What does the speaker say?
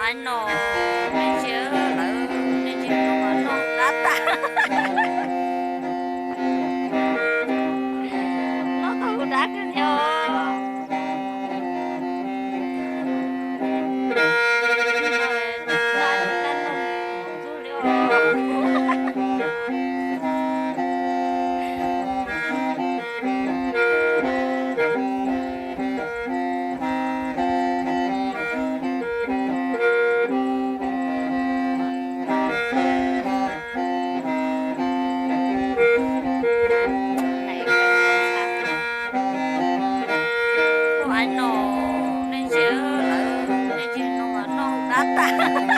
Ai no, nej ntsia lawm, nej ntsia no mas noj dab tag. Noj tau dab kawg li os. Ua no, nej ntsia lawm, nej ntsia no mas noj dab tag.